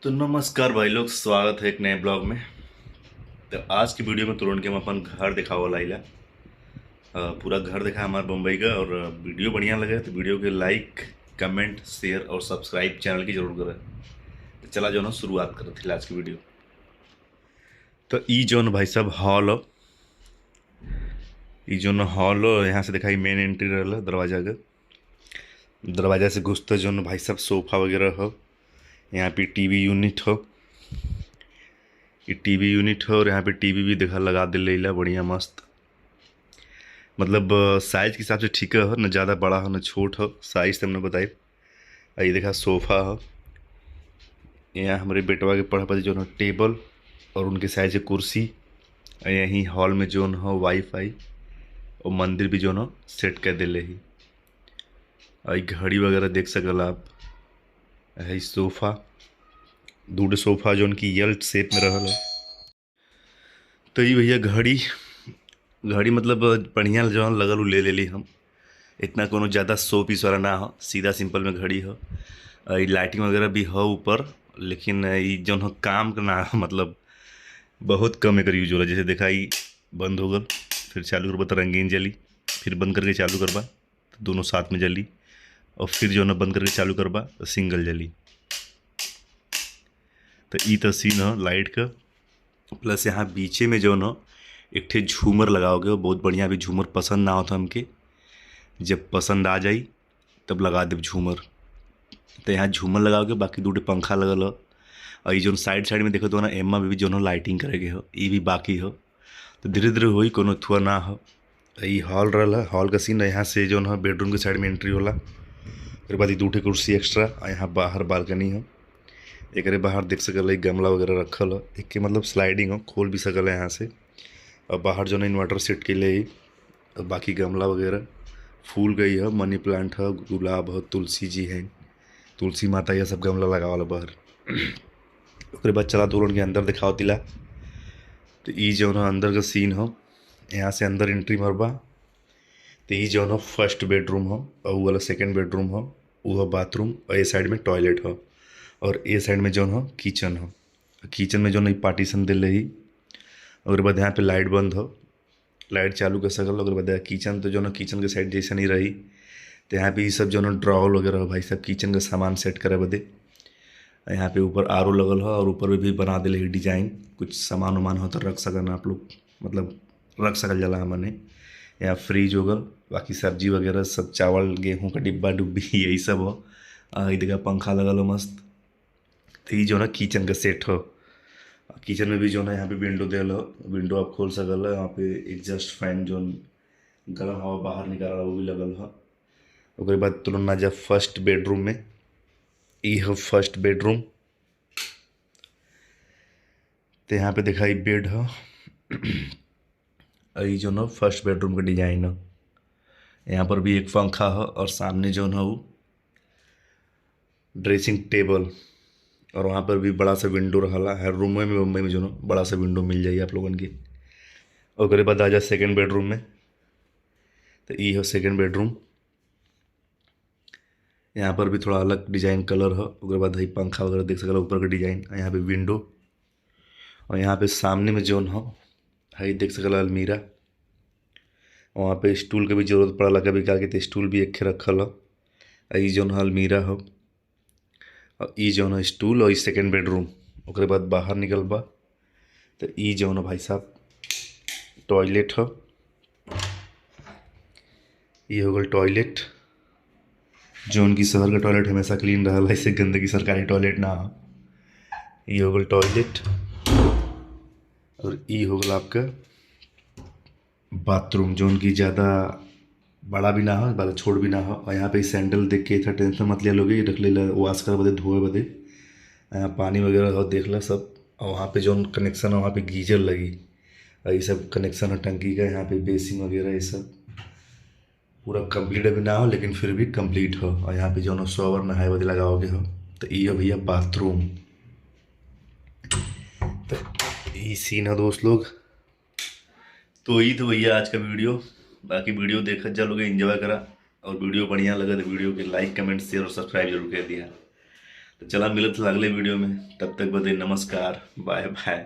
तो नमस्कार भाई लोग, स्वागत है एक नए ब्लॉग में। तो आज की वीडियो में तुरंत के हम अपन घर दिखावल आइला। पूरा घर देखा हमारे बम्बई का। और वीडियो बढ़िया लगे तो वीडियो के लाइक, कमेंट, शेयर और सब्सक्राइब चैनल की जरूर करें। तो चला जो ना शुरुआत करते थे आज की वीडियो। तो ई जोन भाई साहब हॉल हो, ई जोन हॉल हो, यहाँ से दिखाई मेन एंट्री रहा दरवाजा का। दरवाजा से घुसते जोन भाई साहब सोफा वगैरह हो, यहाँ पे टीवी यूनिट हो, ये टीवी यूनिट हो और यहाँ पे टीवी भी देखा लगा दे ला बढ़िया मस्त। मतलब साइज के हिसाब से ठीक है, न ज़्यादा बड़ा हो न छोट हो, साइज तो हमने बताई। और ये देखा सोफ़ा हो, यहाँ हमारे बेटवा के पढ़े पर जो है टेबल और उनके साइज के कुर्सी। और यहीं हॉल में जो हो वाईफाई और मंदिर भी जो हो सेट कर दिले ही। और घड़ी वगैरह देख सकल आप। है सोफ़ा, दो सोफ़ा जो उनकी यल शेप में रहल है। तो ये भैया घड़ी, घड़ी मतलब बढ़िया जो लगल उ ले लेली हम। इतना कोनो ज़्यादा शो पीस वाला ना हो, सीधा सिंपल में घड़ी हो। ये लाइटिंग वगैरह भी हो ऊपर, लेकिन ये जो हो काम का ना, मतलब बहुत कम एकर यूज होला। जैसे देखा ई बंद हो गल, फिर चालू करबा तो रंगीन जली, फिर बंद करके चालू करबा तो दोनों साथ में जली, और फिर जो है बंद करके चालू करबा तो सिंगल जली। तो ई तो सीन हो लाइट का। प्लस यहाँ बीचे में जो न एक ठे झूमर लगाओगे, बहुत बढ़िया। अभी झूमर पसंद ना होता हमके, जब पसंद आ जाई तब लगा देब झूमर। तो यहाँ झूमर लगाओगे, बाकी दो ठे पंखा लगल हो। और ये जो साइड साइड में देखो तो ना एम्मा में भी जो लाइटिंग करेगे हो, ये भी बाकी हो। तो धीरे धीरे होई, कोनो थुआ ना हो। ये हॉल रहा है, हॉल का सीन। यहाँ से जो है बेडरूम के साइड में एंट्री होला। फिर बाद दो ठे कुर्सी एक्स्ट्रा, और यहाँ बाहर बालकनी हो। एकरे बाहर देख सकल है गमला वगैरह रखल हो, एक के मतलब स्लाइडिंग हो, खोल भी सकल है यहाँ से। और बाहर जो है इन्वर्टर सेट के लिए, और बाकी गमला वगैरह फूल गई है, मनी प्लांट है, गुलाब है, तुलसी जी हैं, तुलसी माता यह सब गमला लगा वाला बाहर। ओकरे बाद चला तुरंत के अंदर दिखाओ तिला। तो ई जो है अंदर का सीन हो, यहाँ से अंदर एंट्री मरबा तो ई जो है फर्स्ट बेडरूम हो, और वो वाला सेकेंड बेडरूम हो, वो है बाथरूम, और ये साइड में टॉयलेट हो, और ये साइड में जो हो किचन हो। किचन में जो है पार्टीशन दिल रही। और बाद यहाँ पे लाइट बंद हो, लाइट चालू कर सकल। और बाद किचन तो जो है किचन के साइड जैसा नहीं रही। तो यहाँ पे ये सब जो है ड्रॉल वगैरह हो भाई साहब, किचन का सामान सेट करे बदे। यहाँ पे ऊपर आरो लगल हो, और ऊपर भी बना दिले ही डिजाइन, कुछ सामान वामान हो तो रख सकन आप लोग, मतलब रख सकल जाला हमने। यहाँ फ्रिज हो गल, बाकी सब्जी वगैरह सब, चावल गेहूँ का डिब्बा डुब्बी यही सब हो। ये देखा पंखा लगल हो मस्त। तो ये जो ना किचन का सेट हो। किचन में भी जो ना यहाँ पे विंडो दिल हो, विंडो आप खोल सकल हो। यहाँ पे एग्जॉस्ट फैन जो गर्म हवा बाहर निकाल रहा वो भी लगल हो। ओकरे बाद तुरंत ना जब फर्स्ट बेडरूम में, ई हो फर्स्ट बेडरूम। तो यहाँ पे देखा बेड हो, और ये जो ना फर्स्ट बेडरूम का डिजाइन हो। यहाँ पर भी एक पंखा हो, और सामने जो ना वो ड्रेसिंग टेबल, और वहाँ पर भी बड़ा सा विंडो रहा। हर रूम में मुंबई में जो ना बड़ा सा विंडो मिल जाएगी आप लोगन के। और ओकरे बाद आ जा सेकेंड बेडरूम में। तो ये हो सेकेंड बेडरूम, यहाँ पर भी थोड़ा अलग डिजाइन कलर हो। ओकरे बाद ही पंखा वगैरह देख सकल ऊपर का डिजाइन, यहाँ पे विंडो, और यहाँ पे सामने में जोन हो हाई देख सकल अलमीरा। वहाँ पे स्टूल के भी जरूरत पड़ला कभी का के, तो स्टूल भी एक रखल हो। और ये जोन अलमीरा हो, और ई जोन है स्टूल, और ई सेकेंड बेडरूम। ओकरे बाद बाहर निकलबा तो ई जोन है भाई साहब टॉयलेट हो। ये हो गल टॉयलेट, जोन की शहर का टॉयलेट हमेशा क्लीन रहा, ऐसे गंदगी सरकारी टॉयलेट ना हो। ये हो गल टॉयलेट, और ई हो गल आपका बाथरूम, जोन की ज़्यादा बड़ा भी ना हो, ज़्यादा छोट भी ना हो। और यहाँ पे सैंडल देख के इतना टेंशन मत लिया लोगे, रख ले वॉश कर बदे, धोए बदे। यहाँ पानी वगैरह हो देख ला सब। और वहाँ पे जो कनेक्शन है वहाँ पे गीजर लगी, और ये सब कनेक्शन है टंकी का। यहाँ पे बेसिन वगैरह ये सब पूरा कंप्लीट अभी ना हो, लेकिन फिर भी कंप्लीट हो। और यहाँ पे जो है शॉवर नहाए बदे लगाओगे हो। तो ये हो भैया बाथरूम। तो ये सीन है दोस्त लोग। तो यही तो भैया आज का वीडियो। बाकी वीडियो देखा चलोगे, एंजॉय करा, और वीडियो बढ़िया लगा तो वीडियो के लाइक, कमेंट, शेयर और सब्सक्राइब जरूर कर दिया। तो चला मिलत अगले वीडियो में, तब तक बदे नमस्कार, बाय बाय।